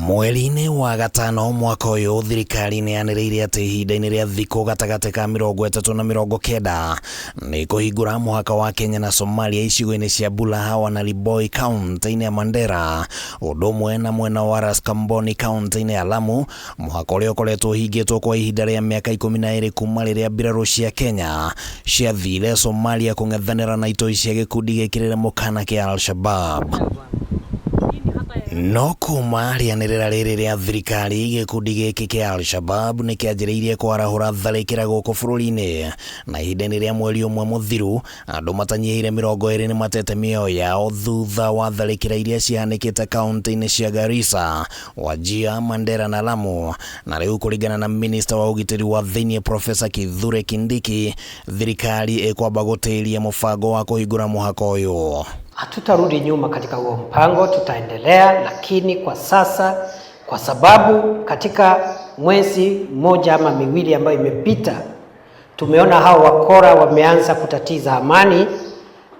Mweri-inĩ wa gatano mwaka ũyũ, thirikari nĩ yanĩrĩire atĩ ihinda-inĩ rĩa thikũ gatagatĩ ka 30 na 90 nĩ kũhingũra mũhaka wa Kenya na Somalia icigo-inĩ cia Bulahawa na Liboi kaunti-inĩ ya Mandera, ũndũ ũmwe na mwena wa Raskamboni kaunti-inĩ ya Lamu, mũhaka ũrĩa ũkoretwo ũhingĩtwo kwa ihinda rĩa mĩaka 12 kuma rĩrĩa mbirarũ cia Kenya ciathire Somalia kũng'ethanĩra na itoi cia gĩkundi gĩkĩrĩre mũkana kĩa Al-Shabab. No kuma rĩanĩrĩra rĩrĩ rĩa thirikari, gĩkundi gĩkĩ kĩa Al-Shabab nĩ kĩanjĩrĩirie kwarahũra tharĩkĩra gũkũ bũrũri-inĩ, na ihinda-inĩ rĩa mweri ũmwe mũthiru, andũ matanyihĩire 20 nĩ matete mĩoyo yao thutha wa tharĩkĩra iria cihanĩkĩte kaunti-inĩ cia Garissa, Wajir, Mandera na Lamu. Na rĩu kũringana na minista wa ũgitĩri wa thĩinĩ Profesa Kithure Kindiki, thirikari ĩkwamba gũtĩria mũbango wa kũhingũra mũhaka ũyũ. Hatutarudi nyuma katika huo mpango, tutaendelea, lakini kwa sasa, kwa sababu katika mwezi mmoja ama miwili ambayo imepita, tumeona hao wakora wameanza kutatiza amani.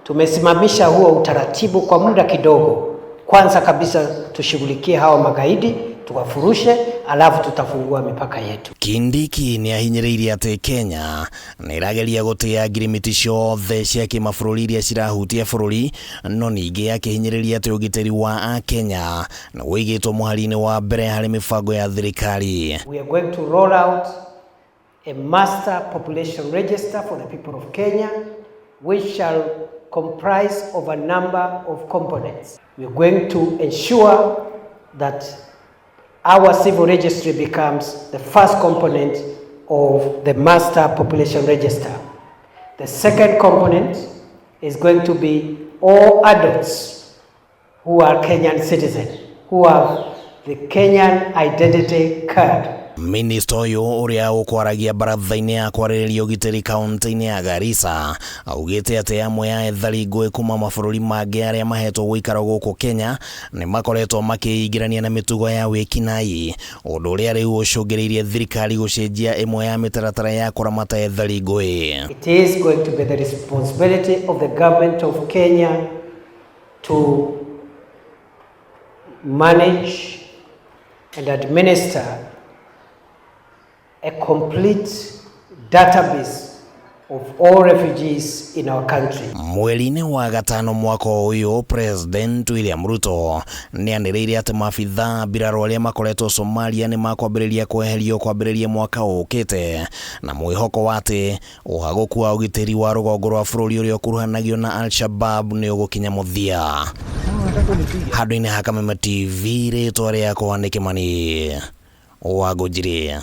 Tumesimamisha huo utaratibu kwa muda kidogo. Kwanza kabisa tushughulikie hao magaidi, tuwafurushe, alafu tutafungua mipaka yetu. Kindiki nĩ ahinyĩrĩirie atĩ Kenya nĩ ĩrageria gũtĩa ngirimiti ciothe cia kĩmabũrũri iria cirahutia bũrũri, no ningĩ akĩhinyĩrĩria atĩ ũgitĩri wa akenya nĩ ũigĩtwo mũhari-inĩ wa mbere harĩ mĩbango ya thirikari. We are going to roll out a master population register for the people of Kenya, which shall comprise of a number of components. We are going to ensure that our civil registry becomes the first component of the master population register. The second component is going to be all adults who are Kenyan citizens, who have the Kenyan identity card. Minista ũyũ ũrĩa ũkwaragia baratha-inĩ ya kwarĩrĩria ũgitĩri kaunti-inĩ ya Garissa augĩte atĩ amwe a ethari ngũĩ kuma mabũrũri mangĩ arĩa mahetwo gũikara gũkũ Kenya nĩ makoretwo makĩingĩrania na mĩtugo ya wĩkinaĩ, ũndũ ũrĩa rĩu ũcũngĩrĩirie thirikari gũcenjia ĩmwe ya mĩtaratara ya kũramata ethari ngũĩ. It is going to be the responsibility of the government of Kenya to manage and administer a complete database of all refugees in our country. Mweri-inĩ wa gatano mwaka ũyũ, President William Ruto nĩ anĩrĩire atĩ maabitha mbirarũ arĩa makoretwo Somalia nĩ makwambĩrĩria kweherio kwambĩrĩria mwaka ũkĩte, na mwĩhoko wa atĩ ũhagũku wa ũgitĩri wa rũgongo rwa bũrũri ũrĩa ũkuruhanagio na Al-Shabab nĩ ũgũkinya mũthia. Handũ-inĩ ha Kameme TV, rĩtwa rĩakwa nĩ Kĩmani wa Ngũnjiri.